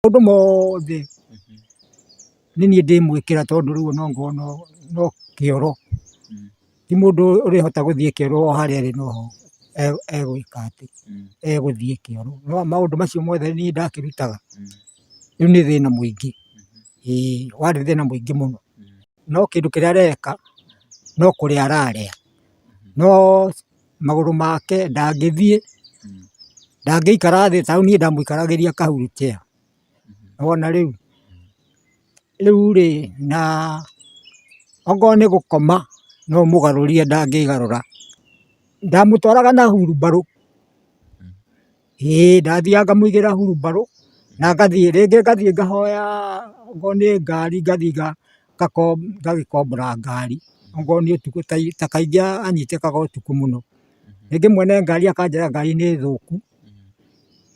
Maũndũ mothe nĩ niĩ ndĩmwĩkĩra tondũ rĩu no ngorwo no kĩoro, ti mũndũ ũrĩhota gũthiĩ kĩoro o harĩa arĩ noho egwĩka atĩ, egũthiĩ kĩoro. No maũndũ macio mothe nĩ niĩ ndakĩrutaga, rĩu nĩ thĩna mũingĩ, ĩĩ warĩ thĩna mũingĩ mũno. No kĩndũ kĩrĩa areka no kũrĩa ararĩa, no magũrũ make ndangĩthiĩ, ndangĩikara thĩ ta rĩu niĩ ndamũikaragĩria ka wheel chair, nĩwona rĩu. Rĩu rĩ na okorwo nĩ gũkoma no ũmũgarũrire ndangĩgarũra, ndamũtwaraga na wheelbarrow, ĩĩ ndathiaga ngamũigĩrĩra wheelbarrow na ngathiĩ, rĩngĩ ngathiĩ ngahoya okorwo nĩ ngari ngathiĩ ngagĩkombora ngari, okorwo nĩ ũtukũ ta kaingĩ anyitĩkaga ũtukũ mũno. Rĩngĩ mwene ngari akanjĩra ngari nĩ thũku,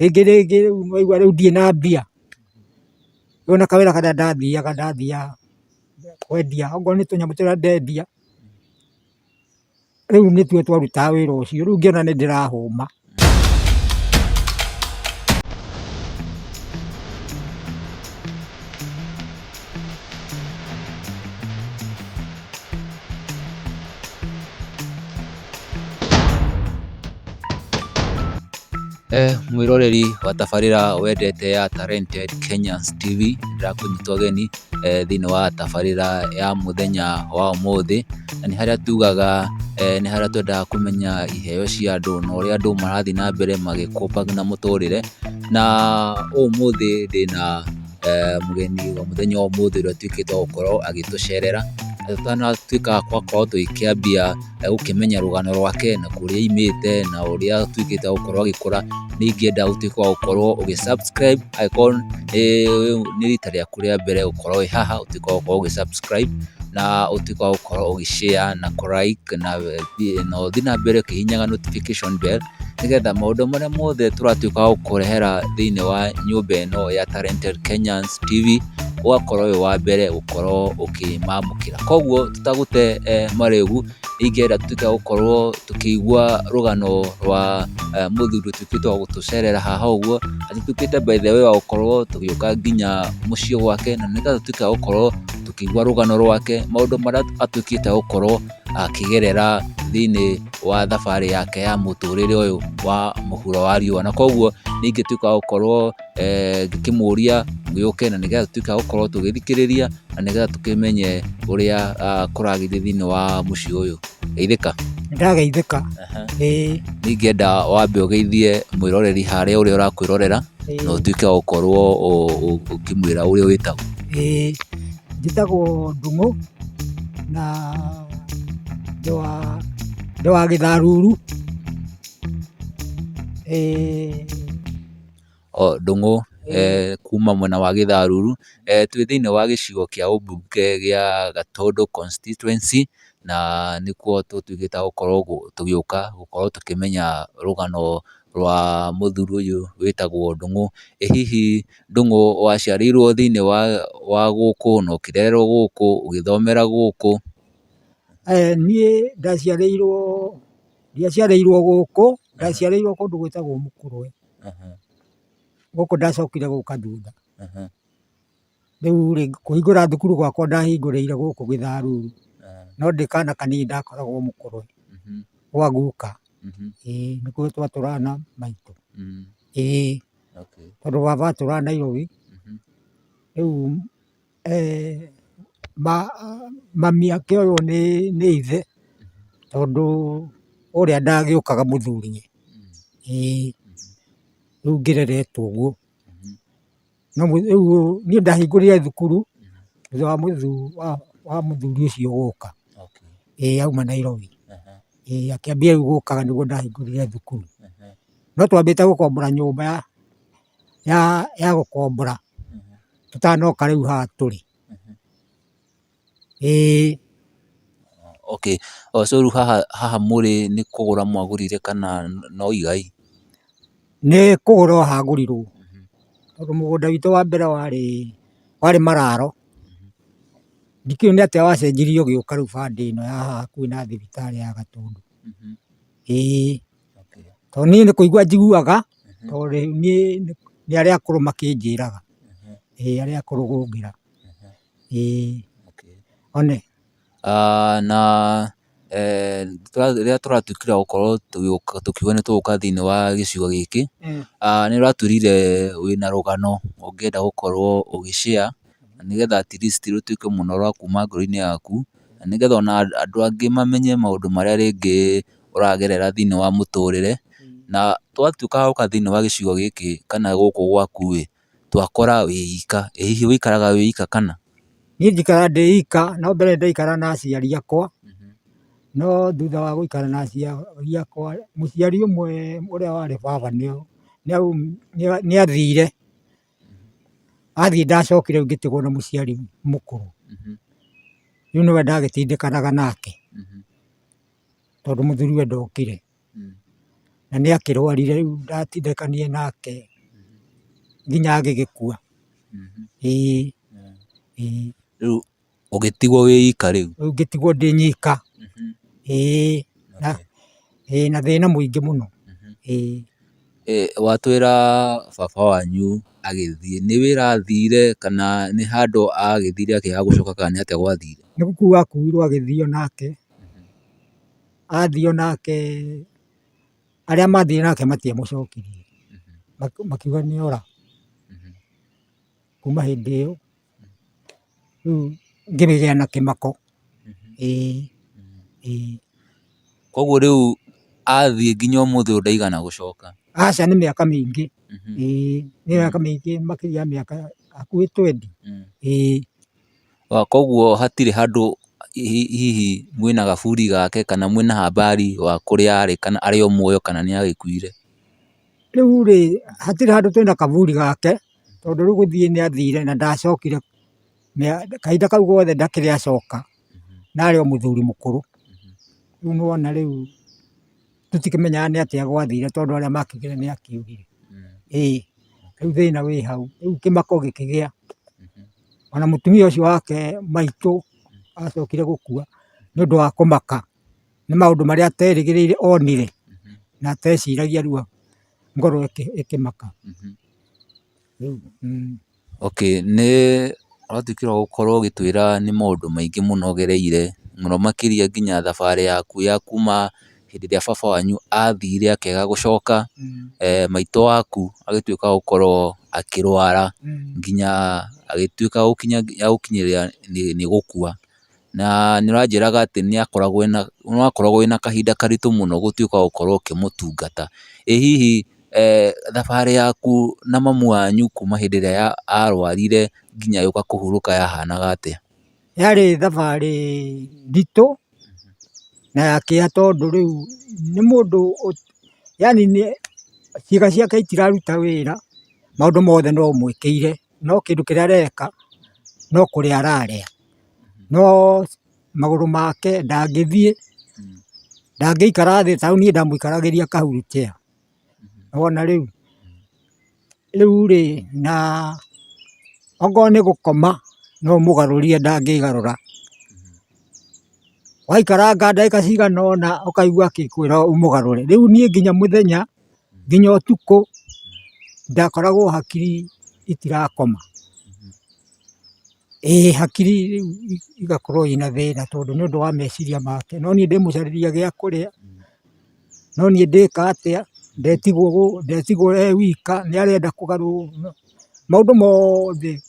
rĩngĩ rĩngĩ rĩu waigua rĩu ndirĩ na mbia, rĩu ona kawĩra karĩa ndathiaga ndathiaga kwendia okorwo nĩ tũnyamũ tũrĩa ndendia, rĩu nĩtuo twarutaga wĩra ũcio, rĩu ngĩona nĩ ndĩrahũma. Mwĩroreri wa tabarĩra wendete ya Talented Kenyans TV, ndĩrakũnyita ũgeni thĩinĩ wa tabarĩra ya mũthenya wa ũmũthĩ, na nĩ harĩa tugaga nĩ harĩa twendaga kũmenya iheo cia andũ na ũrĩa andũ marathiĩ na mbere magĩkũmbaga na mũtũrĩre, na ũmũthĩ ndĩna mũgeni wa mũthenya wa ũmũthĩ ũrĩa ũtuĩkĩte wa gũkorwo agĩtũcerera, na tũtanatuĩka a gũkorwo tũgĩkĩambia gũkĩmenya rũgano rwake na kũrĩa aumĩte na ũrĩa atuĩkĩte wa gũkorwo agĩkũra, nĩ ingĩenda ũtuĩke wa gũkorwo ũgĩ subscribe angĩkorwo nĩ rita rĩaku rĩa mbere gũkorwo wĩ haha, ũtuĩke wa gũkorwo ũgĩ subscribe na ũtuĩke wa gũkorwo ũgĩ share na kũ like na ũthiĩ na mbere ũkĩhihinyaga notification bell, nĩgetha maũndũ marĩa mothe tũratuĩka a gũkũrehera thĩinĩ wa nyũmba ĩno ya Talented Kenyans TV, ũgakorwo wĩ wa mbere gũkorwo ũkĩmamũkĩra. Koguo tũtagũte marĩgu, ingĩenda tũtuĩke a gũkorwo tũkĩigua rũgano rwa mũthuri ũtuĩkĩte wa gũtũcerera haha ũguo, na tũtuĩkĩte by the way wa gũkorwo tũgĩũka nginya mũciĩ gwake, na nĩgetha tũtuĩke a gũkorwo tũkĩigua rũgano rwake, maũndũ marĩa atuĩkĩte wa gũkorwo akĩgerera thĩinĩ wa thabarĩ yake ya mũtũrĩre ũyũ wa mũhuro wa riũa. Na koguo niĩ ingĩtuĩka wa gũkorwo ngĩkĩmũria gĩũke na nĩgetha tũtuĩke a gũkorwo tũgĩthikĩrĩria na nĩgetha tũkĩmenye ũrĩa kũragĩthiĩ thĩinĩ wa mũciĩ ũyũ. Geithĩka. Nĩndageithĩka, ĩĩ. Niĩ ingĩenda wambe ũgeithie mwĩroreri harĩa ũrĩa ũrakwĩrorera na ũtuĩke wa gũkorwo ũkĩmwĩra ũrĩa wĩtagwo. Ĩĩ, njĩtagwo Ndung'u na ndĩ wa Gĩtharuru, ĩĩ. Ndung'u kuma mwena wa Gĩtharuru, twĩ thĩinĩ wa gĩcigo kĩa ũmbunge gĩa Gatũndũ constituency, na nĩkuo tũtuĩkĩte a gũkorwo tũgĩũka gũkorwo tũkĩmenya rũgano rwa mũthuri ũyũ wĩtagwo Ndung'u. Ĩ hihi Ndung'u waciarĩirwo thĩinĩ wa gũkũ na ũkĩrererwo gũkũ, ũgĩthomera gũkũ? Niĩ ndaciarĩirwo, ndiaciarĩirwo gũkũ, ndaciarĩirwo kũndũ gwĩtagwo Mũkũrwe. Gũkũ ndacokire gũka thutha. Rĩu rĩ, kũhingũra thukuru gwakwa ndahingũrĩire gũkũ Gĩtharuru, no ndĩ kana kanini ndakoragwo Mũkũrwe gwa guka, ĩĩ nĩkuo twatũraga na maitũ, ĩĩ tondũ baba atũraga Nairobi, rĩu mami akĩoywo nĩ ithe tondũ ũrĩa ndagĩũkaga mũthuriwe, ĩĩ rĩu ngĩreretwo ũguo. No rĩu niĩ ndahingũrire thukuru thutha wa mũthuri ũcio gũka, ĩĩ auma Nairobi, ĩĩ akĩambia rĩu gũkaga nĩguo ndahingũrire thukuru. No twambĩte gũkombora nyũmba ya gũkombora tũtanoka rĩu haha tũrĩ, ĩĩ. Okay, so rĩu haha haha mũrĩ nĩ kũgũra mwagũrire kana no igai? Nĩ kũgũrwo hagũrirwo, tondũ mũgũnda witũ wa mbere warĩ warĩ mararo, ndikĩũĩ nĩ atĩa wacenjirie ũgĩũka rĩu bande ĩno ya haha hakuhĩ na thibitarĩ ya Gatũndũ, ĩĩ. Tondũ niĩ nĩ kũigua njiguaga, tondũ niĩ nĩ arĩa akũrũ makĩnjĩraga. Ĩĩ arĩa akũrũ gũngĩra. Ĩĩ one. Na rĩrĩa tũratuĩkire a gũkorwo tũkiuga nĩ tũgũka thĩinĩ wa gĩcigo gĩkĩ, nĩ ũratwĩrire wĩna rũgano ũngĩenda gũkorwo ũgĩ share, na nĩgetha at least rũtuĩke mũno rwa kuma ngoro-inĩ yaku, na nĩgetha ona andũ angĩ mamenye maũndũ marĩa rĩngĩ ũragerera thĩinĩ wa mũtũrĩre. Na twatuĩka a gũka thĩinĩ wa gĩcigo gĩkĩ kana gũkũ gwaku ĩ, twakora wĩ ika, ĩ hihi ũikaraga wĩ ika kana? Niĩ njikaraga ndĩ ika, no mbere nĩ ndaikaraga na aciari akwa, no thutha wa gũikara na aciari akwa, mũciari ũmwe ũrĩa warĩ baba nĩ athire, athiĩ ndacokire rĩu ngĩtigwo na mũciari mũkũrũ, rĩu nĩwe ndagĩtindĩkanaga nake, tondũ mũthuriwe ndokire, na nĩ akĩrwarire rĩu ndatindĩkanire nake nginya agĩgĩkua. Ĩĩ ĩĩ. Rĩu ũgĩtigwo wĩ ika rĩu? Rĩu ngĩtigwo ndĩ nyika. Ĩĩ na ĩĩ na thĩna mũingĩ mũno. Ĩĩ. Watwĩra baba wanyu agĩthiĩ, nĩ wĩra athire kana nĩ handũ agĩthire akĩaga gũcoka kana nĩ atĩa gwathire? Nĩ gũkua akuirwo agĩthio nake, athio nake arĩa mathire nake matiamũcokirie, makiuga nĩ ora. Kuma hĩndĩ ĩyo rĩu ngĩgĩa na kĩmako. Ĩĩ ĩĩ. Koguo rĩu athiĩ nginya ũmũthĩ ũyũ ndaigana gũcoka? Aca nĩ mĩaka mĩingĩ. Ĩĩ nĩ mĩaka mĩingĩ makĩria ya mĩaka hakuhĩ 20. Ĩĩ. Koguo hatirĩ handũ hihi mwĩna gaburi gake kana mwĩna habari wa kũrĩa arĩ kana arĩ o muoyo kana nĩ agĩkuire? Rĩu rĩ, hatirĩ handũ twĩna kaburi gake, tondũ rĩu gũthiĩ nĩ athire na ndacokire, kahinda kau gothe ndakĩrĩ acoka, na arĩ o mũthuri mũkũrũ. Rĩu nĩ wona rĩu tũtikĩmenyaga nĩ atĩa gwathire tondũ arĩa makiugire nĩ akiugire. Ĩĩ, rĩu thĩna wĩ hau, rĩu kĩmako gĩkĩgĩa. Ona mũtumia ũcio wake maitũ acokire gũkua nĩ ũndũ wa kũmaka nĩ maũndũ marĩa aterĩgĩrĩire onire na ateciragia rĩu ngoro ĩkĩmaka. Rĩu. Okay, nĩ ũratuĩkire wa gũkorwo ũgĩtwĩra nĩ maũndũ maingĩ mũno ũgereire, mũno makĩria nginya thabarĩ yaku ya kuma hĩndĩ ĩrĩa baba wanyu athire akĩaga gũcoka, maitũ waku agĩtuĩka wa gũkorwo akĩrwara nginya agĩtuĩka agũkinyĩrĩra nĩ gũkua. Na nĩ ũranjĩraga atĩ nĩ akoragwo ena, nĩ wakoragwo wĩna kahinda karitũ mũno gũtuĩka wa gũkorwo ũkĩmũtungata. Ĩ hihi thabarĩ yaku na mamu wanyu kuma hĩndĩ ĩrĩa arwarire nginya agĩũka kũhurũka yahanaga atĩa? Yarĩ thabarĩ nditũ na ya kĩeha tondũ rĩu nĩ mũndũ yaani ciĩga ciake itiraruta wĩra, maũndũ mothe no ũmwĩkĩire, no kĩndũ kĩrĩa areka no kũrĩa ararĩa, no magũrũ make ndangĩthiĩ, ndangĩikara thĩ, ta rĩu niĩ ndamũikaragĩria ka wheel chair, nĩwona rĩu, rĩu rĩ na okorwo nĩ gũkoma no ũmũgarũrire ndangĩgarũra, waikaranga ndagĩka cigana ũna ũkaigua akĩkwĩra ũmũgarũre, rĩu niĩ nginya mũthenya nginya ũtukũ ndakoragwo hakiri itirakoma. Ĩĩ hakiri rĩu igakorwo ina thĩna tondũ nĩ ũndũ wa meciria make, no niĩ ndĩmũcarĩria gĩa kũrĩa, no niĩ ndĩka atĩa, ndetigwo e wika, nĩ arenda kũgarũrwo, maũndũ mothe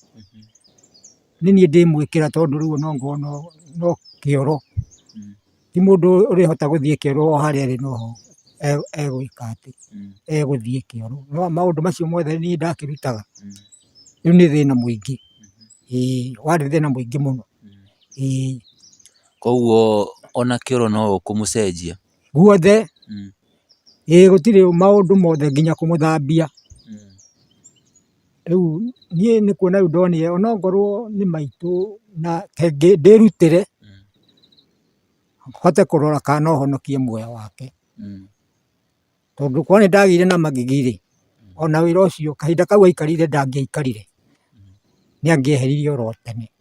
nĩ niĩ ndĩmwĩkĩra tondũ rĩu no ngorwo no kĩoro. Ti mũndũ ũrĩhota gũthiĩ kĩoro o harĩa arĩ noho egwĩka atĩ, egũthiĩ kĩoro. No maũndũ macio mothe niĩ ndakĩrutaga, rĩu nĩ thĩna mũingĩ, ĩĩ warĩ thĩna mũingĩ mũno, ĩĩ. Koguo ona kĩoro no ũkũmũcenjia? Guothe, ĩĩ gũtirĩ maũndũ mothe nginya kũmũthambia. Rĩu niĩ nĩ kuona rĩu ndonire onokorwo nĩ maitũ na ndĩrutĩre hote kũrora kana no honokie muoyo wake. Tondũ korwo nĩ ndagĩire na magigi rĩ, ona wĩra ũcio kahinda kau aikarire ndangĩaikarire, nĩ angĩeheririe oro tene.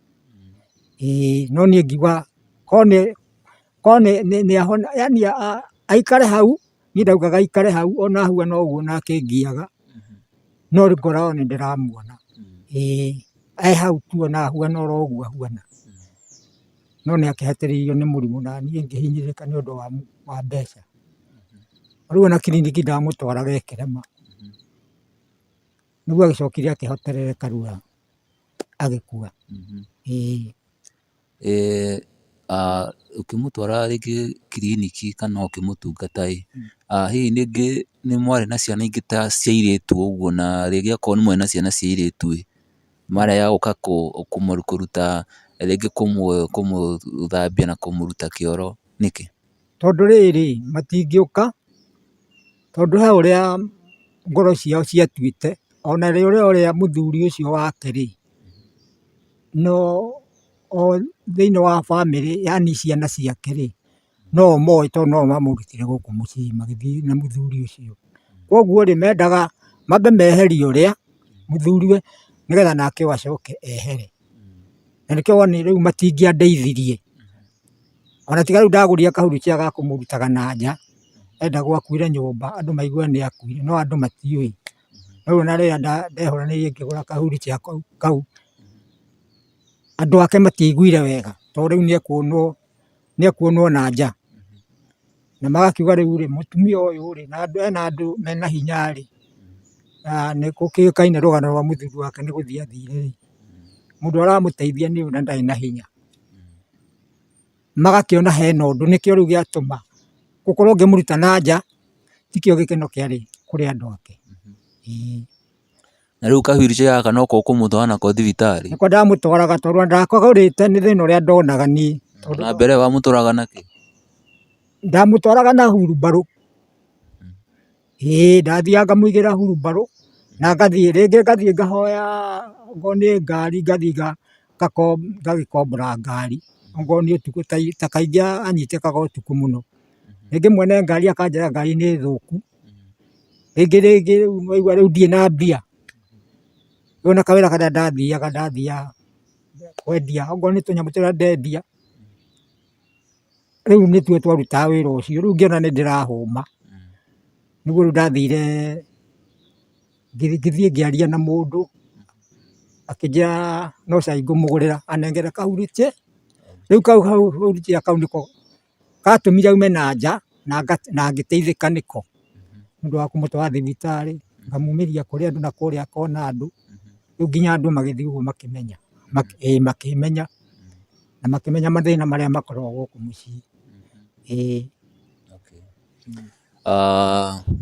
Ĩĩ no niĩ ngiuga korwo nĩ ahona yaani aikare hau, niĩ ndaugaga aikare hau ona ahuana ũguo na akĩngiaga, no ngoragwo nĩ ndĩramuona. Ĩĩ. E hau tu ona ahuana oro ũguo ahuana. No nĩ akĩhatĩrĩirio nĩ mũrimũ na niĩ ngĩhinyĩrĩrĩka nĩ ũndũ wa mbeca. Rĩu ona kiriniki ndamũtwaraga ĩkĩrema. Nĩguo agĩcokire akĩhoterereka rĩu agĩkua. Ĩĩ. Ũkĩmũtwara rĩngĩ kiriniki kana ũkĩmũtungata ĩ, hihi rĩngĩ nĩ mwarĩ na ciana ingĩ ta cia airĩtu ũguo na rĩngĩ akorwo nĩ mwarĩ na ciana cia airĩtu ĩ, marega gũka kũruta rĩngĩ kũmũthambia na kũmũruta kĩoro nĩkĩ? Tondũ rĩrĩ, matingĩũka, tondũ he ũrĩa ngoro ciao ciatuĩte, ona ũrĩa ũrĩa mũthuri ũcio wake rĩ, no o thĩiniĩ wa bamĩrĩ yaani ciana ciake rĩ, no o moĩ tondũ no o mamũrutire gũkũ mũciĩ magĩthiĩ na mũthuri ũcio. Koguo rĩ, mendaga mambe meherie ũrĩa, mũthuriwe, nĩgetha nake ũyũ acoke ehere. Na nĩkĩo wonire rĩu matingĩandeithirie. Ona tiga rĩu ndagũrire kahurunjia ga kũmũrutaga na nja, endagwo akuĩre nyũmba andũ maigue nĩ akuire, no andũ matiũĩ. Rĩu ona rĩrĩa ndehũranĩirie ngĩgũra kahurunjia kau, andũ ake matiaiguire wega, tondũ rĩu nĩ ekuonwo na nja. Na magakiuga rĩu rĩ, mũtumia ũyũ rĩ, na ena andũ mena hinya rĩ, na nĩ gũkĩũĩkaine rũgano rwa mũthuri wake nĩ gũthiĩ athire rĩ, mũndũ ũrĩa ũramũteithia nĩ ũyũ na ndarĩ na hinya. Magakĩona hena ũndũ, nĩkĩo rĩu gĩatũma gũkorwo ngĩmũruta na nja, tikĩo gĩkeno kĩarĩ kũrĩ andũ ake. Ĩĩ. Na rĩu ka wheelchair gaka noko ũkũmũtwara nako thibitarĩ? Nĩko ndamũtwaraga tondũ ndakagũrĩte nĩ thĩna ũrĩa ndonaga niĩ. Na mbere wamũtwaraga nakĩ? Ndamũtwaraga na hurumbarũ. Ĩĩ ndathiaga ngamũigĩra hurumbarũ na ngathiĩ rĩngĩ ngathiĩ ngahoya okorwo nĩ ngari ngathiĩ ngagĩkombora ngari okorwo nĩ ũtukũ ta kaingĩ anyitĩkaga ũtukũ mũno. Rĩngĩ mwene ngari akanjĩra ngari nĩ thũku, rĩngĩ rĩngĩ rĩu ngaigua rĩu ndirĩ na mbia. Rĩu ona kawĩra karĩa ndathiaga ndathiaga kwendia okorwo nĩ tũnyamũ tũrĩa ndendia, rĩu nĩtuo twarutaga wĩra ũcio, rĩu ngĩona nĩ ndĩrahũma, nĩguo rĩu ndathire ngĩthiĩ ngĩaria na mũndũ, akĩnjĩra no cai ngũmũgũrĩra anengere kahurunje, rĩu kahurunje kau nĩko gatũmire aume na nja na ngĩteithĩka nĩko, nĩ ũndũ wa kũmũtwara thibitarĩ, ngamumĩria kũrĩ andũ na kũrĩa akona andũ, rĩu nginya andũ magĩthiĩ ũguo makĩmenya, ĩĩ makĩmenya. Na makĩmenya mathĩna marĩa makoragwo gũkũ mũciĩ, ĩĩ.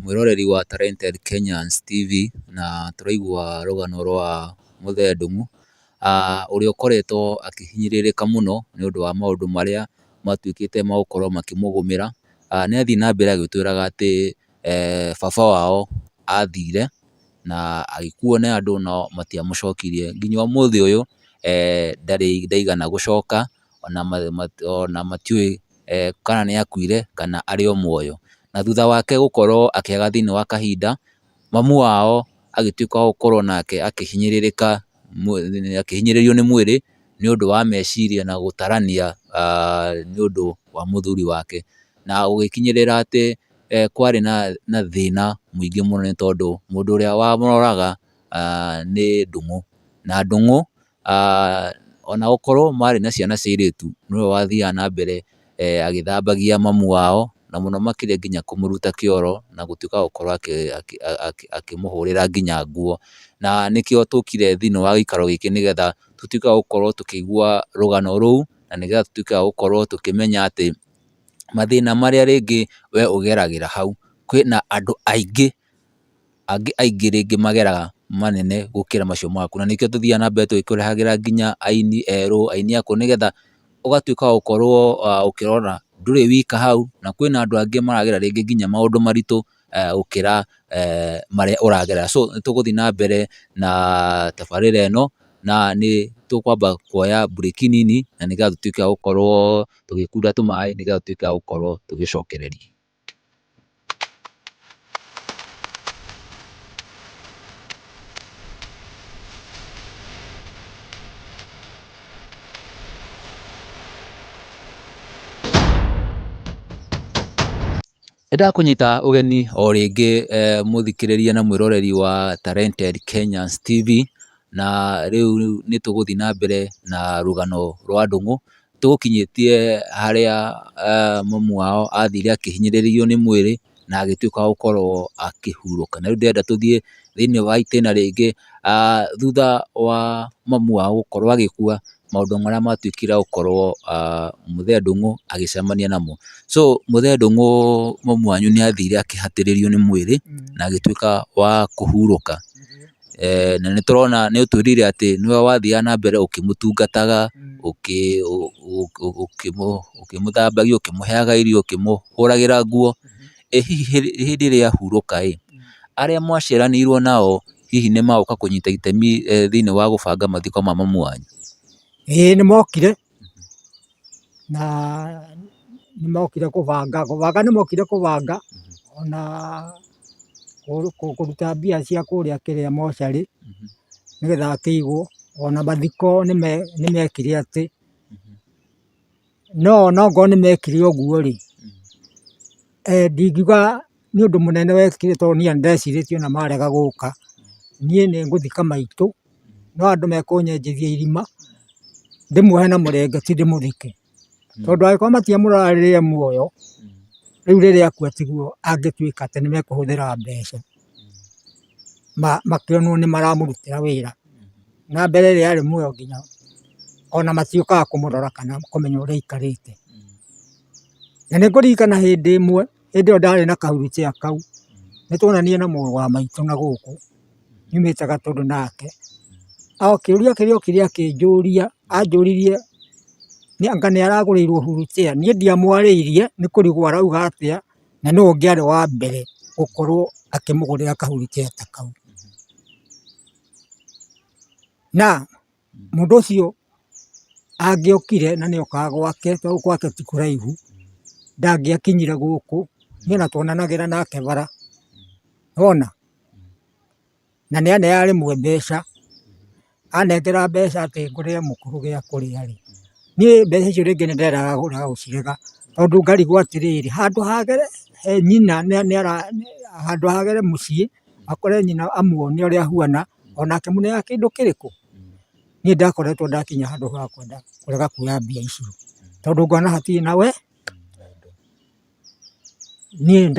Mwĩroreri wa Talented Kenyans TV, na tũraigua rũgano rwa Mũthee Ndung'u, ũrĩa ũkoretwo akĩhinyĩrĩrĩka mũno nĩ ũndũ wa maũndũ marĩa matuĩkĩte ma gũkorwo makĩmũgũmĩra. Nĩ athiĩ na mbere agĩtwĩraga atĩ baba wao athire na agĩkuo nĩ andũ no matiamũcokirie. Nginya ũmũthĩ ũyũ ndarĩ ndaigana gũcoka ona matiũĩ kana nĩ akuire kana arĩ o muoyo. Na thutha wake gũkorwo akĩaga thĩiniĩ wa kahinda, mamu wao agĩtuĩka wa gũkorwo nake akĩhinyĩrĩrĩka, akĩhinyĩrĩrio nĩ mwĩrĩ nĩ ũndũ wa meciria na gũtarania nĩ ũndũ wa mũthuri wake. Na gũgĩkinyĩrĩra atĩ kwarĩ na thĩna mũingĩ mũno nĩ tondũ mũndũ ũrĩa wamũroraga nĩ Ndung'u. Na Ndung'u ona gũkorwo marĩ na ciana cia airĩtu, nĩwe wathiaga na mbere agĩthambagia mamu wao, na mũno makĩria nginya kũmũruta kĩoro na gũtuĩka wa gũkorwo akĩmũhũrĩra nginya nguo. Na nĩkĩo tũkire thĩiniĩ wa gĩikaro gĩkĩ nĩgetha tũtuĩke a gũkorwo tũkĩigua rũgano rũu, na nĩgetha tũtuĩke a gũkorwo tũkĩmenya atĩ mathĩna marĩa rĩngĩ we ũgeragĩra hau, kwĩna andũ aingĩ, angĩ aingĩ rĩngĩ mageraga manene gũkĩra macio maku. Na nĩkĩo tũthiaga na mbere tũgĩkũrehagĩra nginya aini erũ, aini akũrũ, nĩgetha ũgatuĩka wa gũkorwo ũkĩrora ndũrĩ wika hau, na kwĩna andũ angĩ maragera rĩngĩ nginya maũndũ maritũ gũkĩra marĩa ũragerera. So nĩ tũgũthiĩ na mbere na tabarĩra ĩno, na nĩ tũkwamba kuoya mburĩki nini, na nĩgetha tũtuĩke a gũkorwo tũgĩkunda tũmaĩ, nĩgetha tũtuĩke a gũkorwo tũgĩcokereria. Nĩ ndakũnyita ũgeni o rĩngĩ mũthikĩrĩria na mwĩroreri wa Talented Kenyans TV. Na rĩu nĩ tũgũthiĩ na mbere na rũgano rwa Ndũng'ũ, tũgũkinyĩtie harĩa mamu wao athire akĩhinyĩrĩrio nĩ mwĩrĩ na agĩtuĩka wa gũkorwo akĩhurũka. Na rĩu ndĩrenda tũthiĩ thĩiniĩ wa itĩna rĩngĩ, thutha wa mamu wao gũkorwo agĩkua, maũndũ marĩa matuĩkire a gũkorwo mũthee Ndũng'ũ agĩcemania namo. So mũthee Ndũng'ũ mamu wanyu nĩ athire akĩhatĩrĩrio nĩ mwĩrĩ na agĩtuĩka wa kũhurũka. Na nĩ tũrona nĩ ũtwĩrire atĩ nĩwe wathiaga na mbere ũkĩmũtungataga, ũkĩmũthambagia, ũkĩmũheaga irio, ũkĩmũhũragĩra nguo. Ĩ hihi hĩndĩ ĩrĩa ahurũka ĩ, arĩa mwaciaranĩirwo nao hihi nĩ magoka kũnyita itemi thĩiniĩ wa gũbanga mathiko ma mamu wanyu? Ĩĩ nĩ mokire, na nĩ mokire kũbanga, kũbanga nĩ mokire kũbanga ona kũruta mbia cia kũrĩa kĩrĩa mocarĩ, nĩgetha akĩigwo, ona mathiko nĩ mekire atĩ, no onokorwo nĩ mekire ũguo rĩ, ndingiuga nĩ ũndũ mũnene wekire tondũ niĩ ndecirĩtie ona marega gũka, niĩ nĩ ngũthika maitũ, no andũ mekũnyenjithia irima, ndĩmuohe na mũrengeti ndĩmũthike. Tondũ angĩkorwo matiamũroraga rĩrĩa e muoyo, rĩu rĩrĩa akua tiguo angĩtuĩka atĩ nĩmekũhũthĩra mbeca, makĩonwo nĩ maramũrutĩra wĩra. Na mbere ĩrĩa arĩ muoyo nginya ona matiũkaga kũmũrora kana kũmenya ũrĩa aikarĩte. Na nĩ ngũririkana hĩndĩ ĩmwe, hĩndĩ ĩyo ndarĩ na ka wheelchair kau, nĩ twonanire na mũrũ wa maitũ na gũkũ, nyumĩte Gatũndũ nake, o kĩũria kĩrĩa okire akĩnjũria, anjũririe anga nĩ aragũrĩirwo wheelchair, niĩ ndiamwarĩirie nĩ kũrigwo arauga atĩa, na nũ ũngĩarĩ wa mbere gũkorwo akĩmũgũrĩra ka wheelchair ta kau. Na mũndũ ũcio angĩokire na nĩ okaga gwake tondũ gwake ti kũraihu, ndangĩakinyire gũkũ, niĩ ona tuonanagĩra nake bara, nĩwona? Na nĩ aneaga rĩmwe mbeca, anengera mbeca atĩ ngũrĩre mũkũrũ gĩa kũrĩa rĩ, niĩ mbeca icio rĩngĩ nĩ ndendaga gũcirega, tondũ ngarigwo atĩrĩrĩ, handũ hagere he nyina handũ hagere mũciĩ, akore nyina amuone ũrĩa ahuana, onake amũneaga kĩndũ kĩrĩkũ? Niĩ ndakoretwo ndakinya handũ ha kwenda kũrega kuoya mbia icio, tondũ ngona hatirĩ na we. Niĩ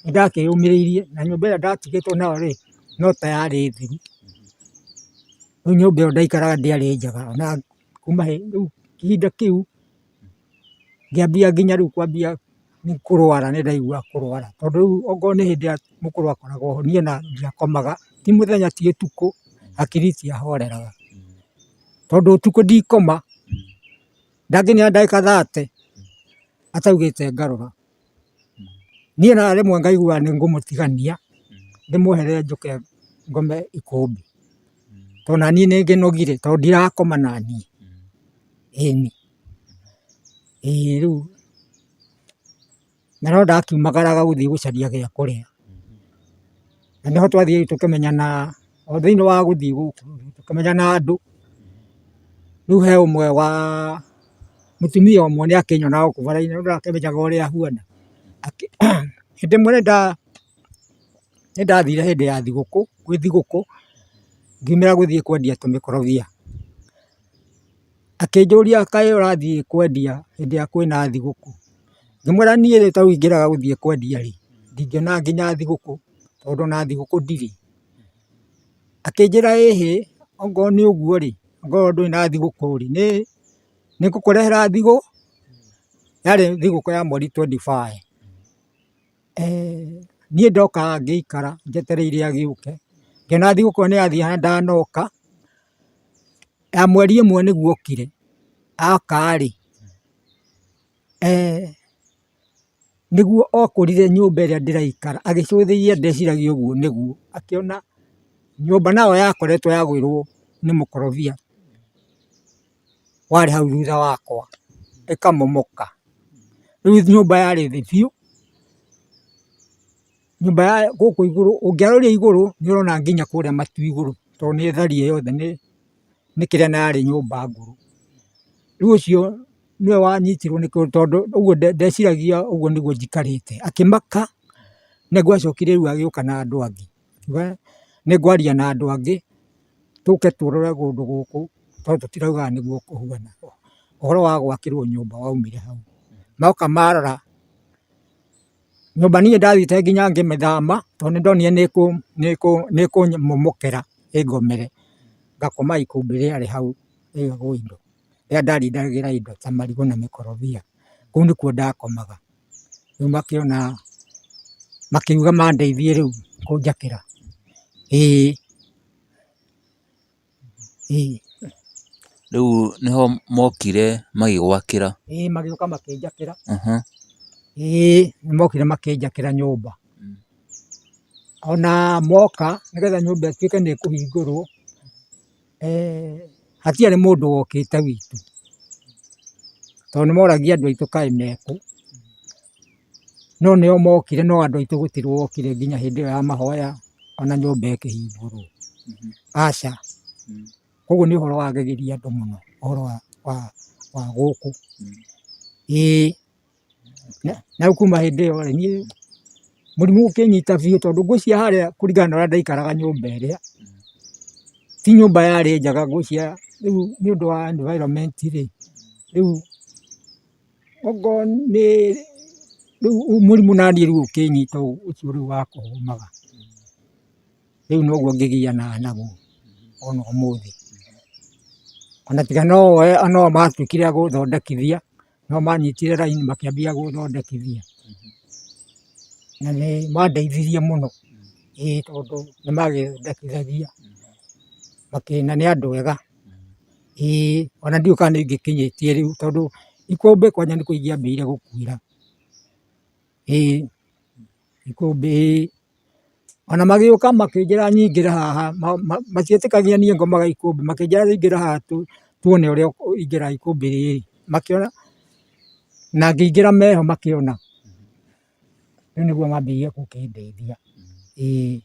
nĩndakĩyũmĩrĩirie na nyũmba ĩrĩa ndatigĩtwo nayo rĩ, no ta yarĩ thiru. Rĩu nyũmba ĩyo ndaikaraga ndĩarĩ njega na kuma rĩu kĩhinda kĩu ngĩambia nginya rĩu kwambia kũrwara nĩ ndaiguaga kũrwara, tondũ rĩu okorwo nĩ hĩndĩ ĩrĩa mũkũrũ akoragwo ho niĩ ona ndiakomaga, ti mũthenya ti ũtukũ, hakiri itiahoreraga, tondũ ũtukũ ndikoma. Ndangĩniara ndagĩka 30 ataugĩte ngarũra. Niĩ na rĩmwe ngaigua nĩ ngũmũtigania ndĩmweherere njũke ngome ikũmbĩ, tondũ naniĩ nĩ ngĩnogire tondũ ndirakoma naniĩ, ĩni. Ĩĩ rĩu na no ndakiumagaraga gũthiĩ gũcaria gĩa kũrĩa. Na nĩho twathiĩ tũkĩmenyana, o thĩiniĩ wa gũthiĩ gũkũ tũkĩmenyana na andũ, rĩu he ũmwe wa, mũtumia ũmwe nĩ akĩnyonaga gũkũ bara-inĩ rĩu ndakĩmenyaga ũrĩa ahuana. Hĩndĩ ĩmwe nĩ ndathire hĩndĩ ya thigũkũ, gwĩ thigũkũ, ngiumĩra gũthiĩ kwendia tũmĩkorobia. Akĩnjũria kaĩ ũrathiĩ kwendia hĩndĩ ĩrĩa kwĩna thigũkũ? Ngĩmwĩra niĩ rĩ tarĩu ingĩrega gũthiĩ kwendia rĩ, ndingĩona nginya thigũkũ tondũ ona thigũkũ ndirĩ. Akĩnjĩra ĩhĩ okorwo nĩ ũguo rĩ, okorwo ndũrĩ na thigũkũ rĩ, nĩ ngũkũrehera thigũ, yarĩ thigũkũ ya mweri 25. Niĩ ndoka ngĩikara njetereire agĩũke, ngĩona thigũkũ ĩyo nĩ yathiĩ na ndanoka. Ya mweri ĩmwe nĩguo okire, oka rĩ, nĩguo okũrire nyũmba ĩrĩa ndĩraikara, agĩcũthĩrĩria ndeciragia ũguo nĩguo, akĩona nyũmba nayo yakoretwo yagũĩrwo nĩ mũkorobia warĩ hau thutha wakwa, ĩkamomoka. Rĩu nyũmba yarĩ thĩ biũ, nyũmba ya gũkũ igũrũ, ũngĩaroria igũrũ nĩ ũrona nginya kũrĩa matu igũrũ, tondũ nĩ tharie yothe nĩ kĩrĩa na yarĩ nyũmba ngũrũ. Rĩu ũcio nĩwe wanyitirwo nĩ tondũ ũguo ndeciragia ũguo nĩguo njikarĩte, akĩmaka nĩguo acokire rĩu agĩũka na andũ angĩ, akiuga nĩ ngwaria na andũ angĩ. Tũke tũrore kũndũ gũkũ tondũ tũtiraugaga nĩguo kũhuana. Ũhoro wa gwakĩrwo nyũmba waumire hau. Moka marora, nyũmba niĩ ndathiĩte nginya ngĩmĩthama tondũ nĩ ndonire nĩ ĩkũmomokera ĩngomere. Ngakoma ikũmbĩ rĩarĩ hau rĩaigagwo indo, rĩrĩa ndarindagĩra indo ta marigũ na mĩkorobia. Kũu nĩkuo ndakomaga. Rĩu makĩona, makiuga mandeithie rĩu kũnjakĩra. Ĩĩ. Ĩĩ. Rĩu nĩho mokire magĩgwakĩra? Ĩĩ magĩũka makĩnjakĩra. Ĩĩ nĩ mokire makĩnjakĩra nyũmba. Ona moka nĩgetha nyũmba ĩtuĩke nĩ ĩkũhingũrwo, hatiarĩ mũndũ wokĩte gwitũ, tondũ nĩ moragia andũ aitũ kaĩ mekũ, no nĩo mokire no andũ aitũ gũtirĩ wokire nginya hĩndĩ ĩyo ya mahoya ona nyũmba ĩkĩhingũrwo, aca. Koguo nĩ ũhoro wagegirie andũ mũno ũhoro wa gũkũ, ĩĩ. Na rĩu kuma hĩndĩ ĩyo rĩ, niĩ mũrimũ ũkĩnyita biũ tondũ ngwĩciria harĩa kũringana na ũrĩa ndaikaraga nyũmba ĩrĩa, ti nyũmba yarĩ njega ngwĩciria rĩu nĩ ũndũ wa environment rĩ, rĩu okorwo nĩ rĩu mũrimũ naniĩ rĩu ũkĩnyita ũcio rĩu wa kũhũmaga. Rĩu noguo ngĩgianaga naguo ona ũmũthĩ. Ona tiga no o matuĩkire a gũthondekithia, no manyitire raini makĩambia gũthondekithia. Na nĩ mandeithirie mũno, ĩĩ tondũ nĩ magĩthondekithagia na nĩ andũ ega. Ĩĩ ona ndiũĩ kana nĩ ingĩkinyĩtie rĩu tondũ ikũmbĩ kwanja nĩkuo ingĩambĩrĩirie gũkuĩra. Ĩĩ ikũmbĩ ĩĩ. Ona magĩũka makĩnjĩra nyingĩre haha, matietĩkagia niĩ ngomaga ikũmbĩ, makĩnjĩra ingĩra haha tuone ũrĩa ũkũingĩra ikũmbĩ rĩrĩ, makĩona na ngĩingĩra meho makĩona. Rĩu nĩguo mambĩrĩirie gũkĩndeithia, ĩĩ.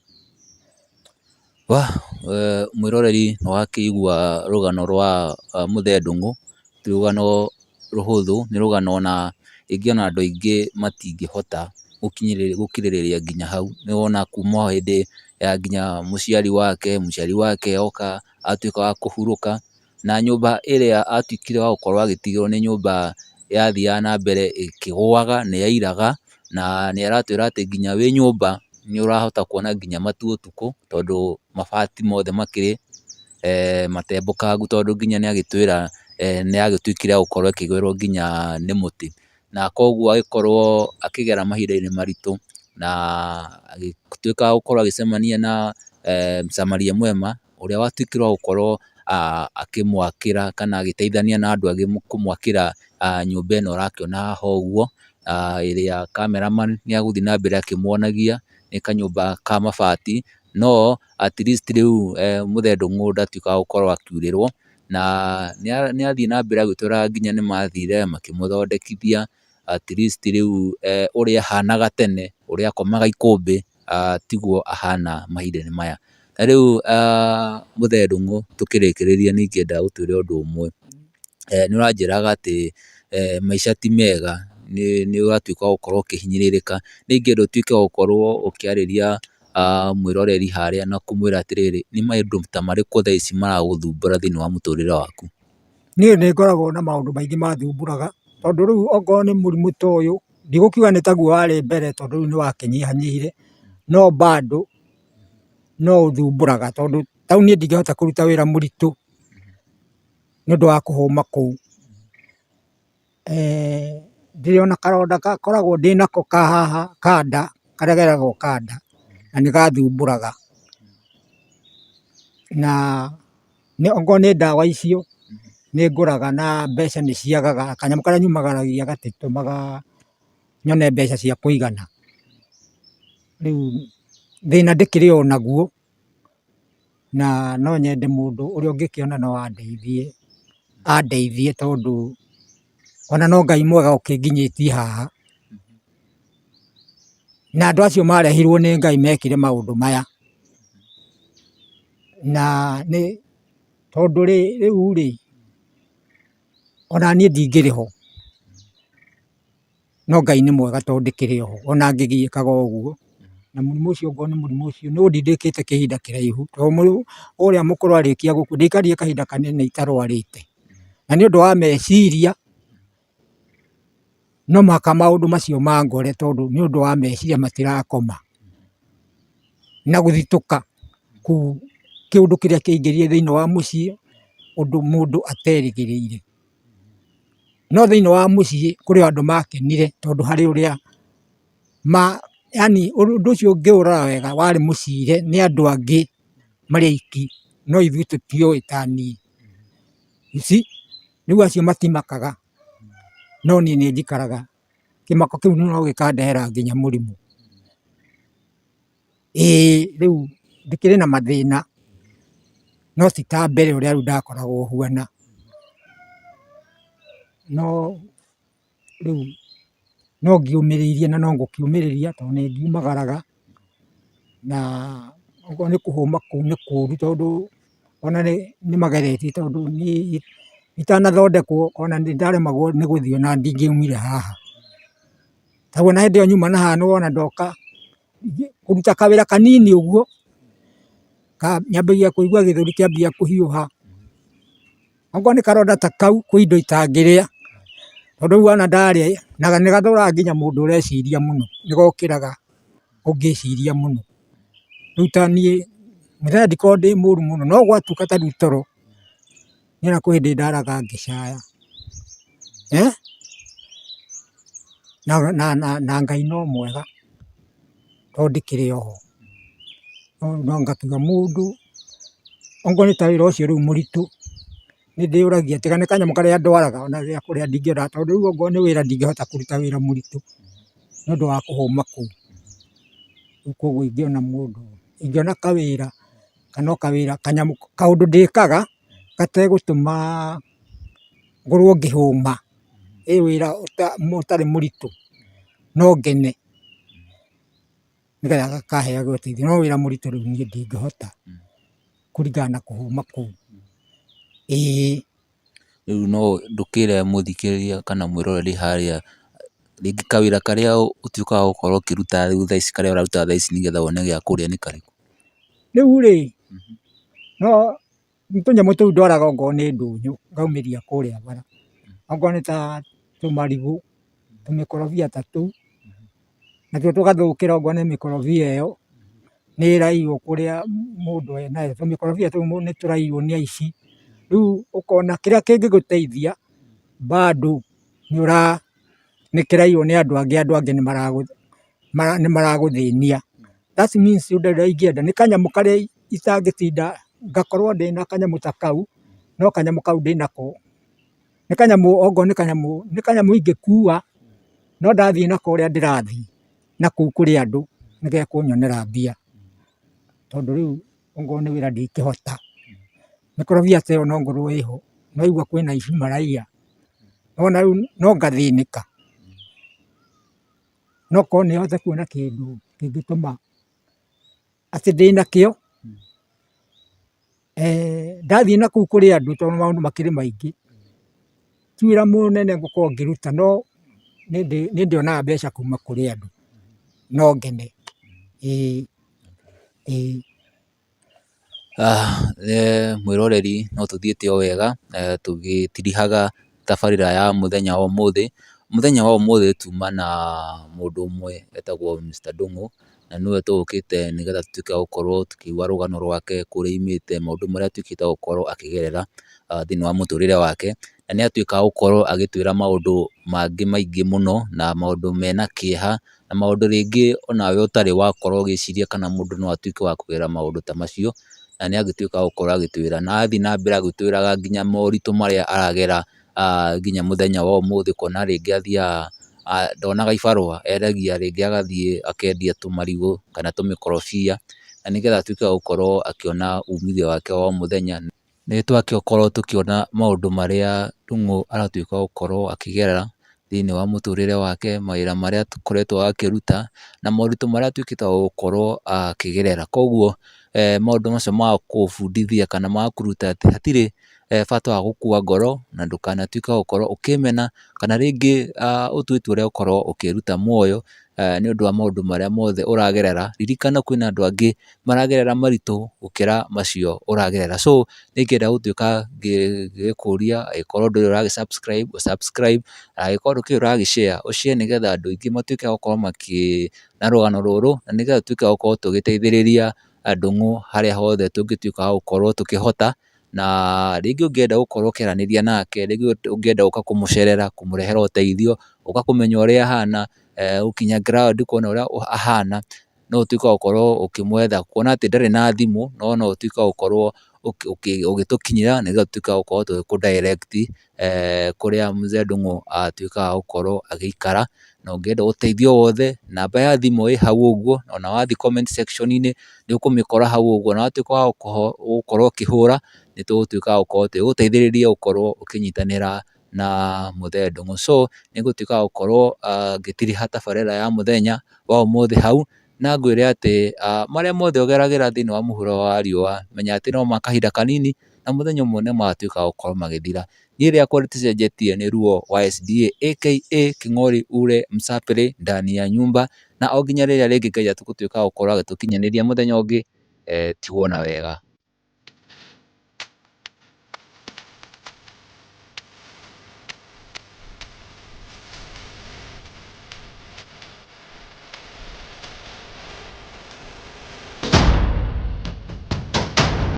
Mwĩroreri nĩ wakĩigua rũgano rwa Mũthee Ndung'u, ti rũgano rũhũthũ, nĩ rũgano ona rĩngĩ ona andũ aingĩ matingĩhota gũkirĩrĩria nginya hau. Nĩ wona kuma o hĩndĩ ya nginya mũciari wake, mũciari wake oka atuĩka wa kũhurũka, na nyũmba ĩrĩa atuĩkire wa gũkorwo agĩtigĩrwo nĩ nyũmba yathiaga na mbere ĩkĩgũaga, nĩ yairaga, na nĩ aratwĩra atĩ nginya wĩ nyũmba nĩ ũrahota kuona nginya matu ũtukũ, tondũ mabati mothe makĩrĩ matembũkangu, tondũ nginya nĩ agĩtwĩra nĩ yagĩtuĩkire ya gũkorwo ĩkĩgwĩrwo nginya nĩ mũtĩ. Na koguo agĩkorwo akĩgera mahinda-inĩ maritũ, na agĩtuĩka wa gũkorwo agĩcemania na msamaria mwema, ũrĩa watuĩkire wa gũkorwo akĩmwakĩra kana agĩteithania na andũ angĩ kũmwakĩra nyũmba ĩno ũrakĩona haha ũguo, ĩrĩa camera man nĩ egũthiĩ na mbere akĩmuonagia, nĩ kanyũmba ka mabati, no at least rĩu Mũthee Ndung'u ndatuĩkaga wa gũkorwo akiurĩrwo, na nĩ athiĩ na mbere agĩtwĩraga nginya nĩ mathire makĩmũthondekithia, at least rĩu ũrĩa ahanaga tene, ũrĩa akomaga ikũmbĩ, tiguo ahana mahinda-inĩ maya. Na rĩu Mũthee Ndung'u tũkĩrĩkĩrĩria nĩ ingĩenda ũtwĩre ũndũ ũmwe, nĩ ũranjĩraga atĩ maica ti mega, nĩ ũratuĩka wa gũkorwo ũkĩhinyĩrĩrĩka, nĩ ingĩenda ũtuĩke wa gũkorwo ũkĩarĩria mwĩroreri harĩa na kũmwĩra atĩrĩrĩ, nĩ maũndũ ta marĩkũ thaa ici maragũthumbũra thĩinĩ wa mũtũrĩre waku? Niĩ nĩ ngoragwo na maũndũ maingĩ mathumbũraga, tondũ rĩu okorwo nĩ mũrimũ ta ũyũ, ndigũkiuga nĩ taguo warĩ mbere tondũ rĩu nĩ wakĩnyihanyihire, no bado no ũthumbũraga tondũ ta rĩu niĩ ndingĩhota kũruta wĩra mũritũ nĩ ũndũ wa kũhũma kũu. Ndĩrĩ ona karonda ngoragwo ndĩnako ka haha ka nda, karĩa geragwo ka nda, na nĩ gathumbũraga. Na okorwo nĩ ndawa icio, nĩ ngũraga na mbeca nĩ ciagaga, kanyamũ karĩa nyumagaragia gatitũmaga nyone mbeca cia kũigana. Rĩu thĩna ndĩkĩrĩ o naguo, na no nyende mũndũ ũrĩa ũngĩkĩona no andeithie, andeithie tondũ ona no Ngai mwega ũkĩnginyĩtie haha. Na andũ acio marehirwo nĩ Ngai mekire maũndũ maya. Na nĩ tondũ rĩu rĩ, ona niĩ ndingĩrĩ ho, no Ngai nĩ mwega tondũ ndĩkĩrĩ o ho ona ngĩgiĩkaga ũguo. Na mũrimũ ũcio okorwo nĩ mũrimũ ũcio nĩ ũndindĩkĩte kĩhinda kĩraihu, tondũ ũrĩa mũkũrũ arĩkia gũkua ndiaikarire kahinda kanene itarwarĩte. Na nĩ ũndũ wa meciria, no mũhaka maũndũ macio mangore tondũ nĩ ũndũ wa meciria matirakoma. Na gũthitũka kĩũndũ kĩrĩa kĩaingĩrire thĩiniĩ wa mũciĩ, ũndũ mũndũ aterĩgĩrĩire. No thĩiniĩ wa mũciĩ kũrĩ andũ makenire tondũ harĩ ũrĩa yaani ũndũ ũcio ũngĩũrora wega warĩ mũcire nĩ andũ angĩ marĩ aiki, no ithuĩ tũtiũĩ ta niĩ. You see? Rĩu acio matimakaga, no niĩ nĩ njikaraga, kĩmako kĩu no gĩkandehera nginya mũrimũ. Ĩĩ rĩu ndĩkĩrĩ na mathĩna, no ti ta mbere ũrĩa rĩu ndakoragwo huana. No rĩu no ngĩũmĩrĩirie na no ngũkĩũmĩrĩria tondũ nĩ ngiumagaraga, na okorwo nĩ kũhũma kũu nĩ kũru tondũ ona nĩ mageretie tondũ niĩ itanathondekwo ona nĩ ndaremagwo nĩ gũthiĩ ona ndingĩaumire haha. Rĩu ona hĩndĩ ĩyo nyuma na haha nĩwona ndoka kũruta kawĩra kanini ũguo, nyambagia kũigua gĩthũri kĩambia kũhiũha. Okorwo nĩ karonda ta kau kwĩ indo itangĩrĩa, tondũ rĩu wona ndarĩa na nĩ gathũraga nginya mũndũ ũreciria mũno, nĩ gokĩraga ũngĩciria mũno. Rĩu ta niĩ mũthenya ndikoragwo ndĩ mũru mũno, no gwatuĩka ta rĩu toro, niĩ ona kwĩ hĩndĩ ndaraga ngĩcaya, na Ngai no mwega tondũ ndĩkĩrĩ o ho. No ngakiuga mũndũ okorwo nĩ ta wĩra ũcio rĩu mũritũ, nĩ ndĩyũragia tiga nĩ kanyamũ karĩa ndwaraga ona gĩa kũrĩa ndingĩenda, tondũ rĩu okorwo nĩ wĩra ndingĩhota kũruta wĩra mũritũ nĩ ũndũ wa kũhũma kũu. Rĩu koguo ingĩona mũndũ, ingĩona kawĩra kana o kawĩra kanyamũ kaũndũ ndĩkaga gategũtũma ngorwo ngĩhũma, ĩ wĩra ũtarĩ mũritũ no ngene. Nĩgetha gakaheage ũteithio, no wĩra mũritũ rĩu niĩ ndingĩhota kũringana na kũhũma kũu, ĩĩ. Rĩu no ndũkĩre mũthikĩrĩria kana mwĩroreri harĩa, rĩngĩ kawĩra karĩa ũtuĩkaga wa gũkorwo ũkĩruta rĩu thaa ici karĩa ũraruta thaa ici nĩgetha wone gĩa kũrĩa nĩ karĩkũ? Rĩu rĩ, no nĩ tũnyamũ tũu ndwaraga okorwo nĩ ndũnyũ ngaumĩria kũrĩa bara, okorwo nĩ ta tũmarigũ, tũmĩkorobia ta tũu, natuo tũgathũkĩra okorwo nĩ mĩkorobia ĩyo, nĩ ĩraiywo kũrĩa mũndũ enayo, tũmĩkorobia tũu nĩ tũraiywo nĩ aici, rĩu ũkona kĩrĩa kĩngĩgũteithia bado nĩ kĩraiywo nĩ andũ angĩ, andũ angĩ nĩ maragũthĩnia. That means ũndũ ũrĩa ingĩenda nĩ kanyamũ karĩa itangĩtinda ngakorwo ndĩna kanyamũ ta kau, no kanyamũ kau ndĩnako, nĩ kanyamũ okorwo nĩ kanyamũ, nĩ kanyamũ ingĩkua, no ndathiĩ nako ũrĩa ndĩrathiĩ nakũu kũrĩ andũ nĩ gekũnyonera mbia, tondũ rĩu okorwo nĩ wĩra ndingĩhota, mĩkorobia ta ĩyo no ngorwo ĩho, nĩwaigua kwĩna aici maraiya, nĩwona rĩu no ngathĩnĩka, no korwo nĩ hote kuona kĩndũ kĩngĩtũma atĩ ndĩnakĩo, ndathiĩ nakũu kũrĩ andũ tondũ maũndũ makĩrĩ maingĩ, ti wĩra mũnene ngũkorwo ngĩruta no nĩ ndĩonaga mbeca kuma kũrĩ andũ, no ngene, ĩĩ ĩĩ. Mwĩroreri no tũthiĩte o wega tũgĩtirihaga tabarĩra ya mũthenya wa ũmũthĩ. Mũthenya wa ũmũthĩ tuma na mũndũ ũmwe etagwo Mr Ndung'u, na nĩwe tũgũkĩte nĩgetha tũtuĩke a gũkorwo tũkĩigua rũgano rwake, kũrĩa aumĩte, maũndũ marĩa atuĩkĩte wa gũkorwo akĩgerera thĩiniĩ wa mũtũrĩre wake. Na nĩ atuĩka wa gũkorwo agĩtwĩra maũndũ mangĩ maingĩ mũno, na maũndũ mena kĩeha, na maũndũ rĩngĩ onawe ũtarĩ wakorwo ũgĩciria kana mũndũ no atuĩke wa kũgerera maũndũ ta macio, na nĩ agĩtuĩka wa gũkorwo agĩtwĩra. Na athiĩ na mbere agĩtwĩraga nginya moritũ marĩa aragera nginya mũthenya wa ũmũthĩ, ũkona rĩngĩ athiaga ndonaga ibarũa, endagia rĩngĩ agathiĩ akendia tũmarigũ kana tũmĩkorobia, na nĩgetha atuĩke wa gũkorwo akĩona umithio wake wa o mũthenya. Nĩ twagĩkorwo tũkĩona maũndũ marĩa Ndung'u aratuĩka wa gũkorwo akĩgerera thĩiniĩ wa mũtũrĩre wake, mawĩra marĩa akoretwo akĩruta, na moritũ marĩa atuĩkĩte wa gũkorwo akĩgerera. Koguo maũndũ macio ma gũgũbundithia kana magakũruta atĩ hatirĩ bata wa gũkua ngoro, na ndũkanatuĩke wa gũkorwo ũkĩmena, kana rĩngĩ ũtue itua rĩa gũkorwo ũkĩruta muoyo. Nĩ ũndũ wa maũndũ marĩa mothe ũragerera. Ririkana kwĩna andũ angĩ maragerera maritũ gũkĩra macio ũragerera. So nĩ ingĩenda gũtuĩka ngĩgĩkũria angĩkorwo ndũrĩ ũragĩ subscribe, ũ subscribe, na angĩkorwo ndũkĩrĩ ũragĩ share, ũ share nĩgetha andũ aingĩ matuĩke a gũkorwo makĩ na rũgano rũrũ, na nĩgetha tũtuĩke a gũkorwo tũgĩteithĩrĩria Ndung'u harĩa hothe tũngĩtuĩka a gũkorwo tũkĩhota. Na rĩngĩ ũngĩenda gũkorwo ũkĩaranĩria nake, rĩngĩ ũngĩenda gũka kũmũcerera, kũmũrehera ũteithio, gũka kũmenya ũrĩa ahana, gũkinya ground kuona ũrĩa ahana, no ũtuĩke wa gũkorwo ũkĩmwetha. Kuona atĩ ndarĩ na thimũ, no no ũtuĩke wa gũkorwo ũgĩtũkinyĩra nĩgetha tũtuĩke a gũkorwo tũgĩkũ direct kũrĩa Mzee Ndung'u atuĩkaga wa gũkorwo agĩikara. Na ũngĩenda ũteithio wothe, namba ya thimũ ĩ hau ũguo, ona wathiĩ comment section -inĩ nĩ ũkũmĩkora hau ũguo, na watuĩka wa gũkorwo ũkĩhũra, nĩ tũgũtuĩka a gũkorwo tũgĩgũteithĩrĩria gũkorwo ũkĩnyitanĩra na Mũthee Ndung'u. So nĩ ngũtuĩka wa gũkorwo ngĩtiriha tabarĩra ya mũthenya wa ũmũthĩ hau, na ngwĩre atĩ marĩa mothe ũgeragĩra thĩinĩ wa mũhuro wa riũa, menya atĩ no ma kahinda kanini, na mũthenya ũmwe nĩ magatuĩka wa gũkorwo magĩthira. Niĩ rĩakwa rĩticenjetie nĩ Ruo wa SDA aka Kĩng'ori ule Msapĩrĩ ndani ya nyumba, na o nginya rĩrĩa rĩngĩ Ngai atũgũtuĩka wa gũkorwo agĩtũkinyanĩria mũthenya ũngĩ, tigwo na wega.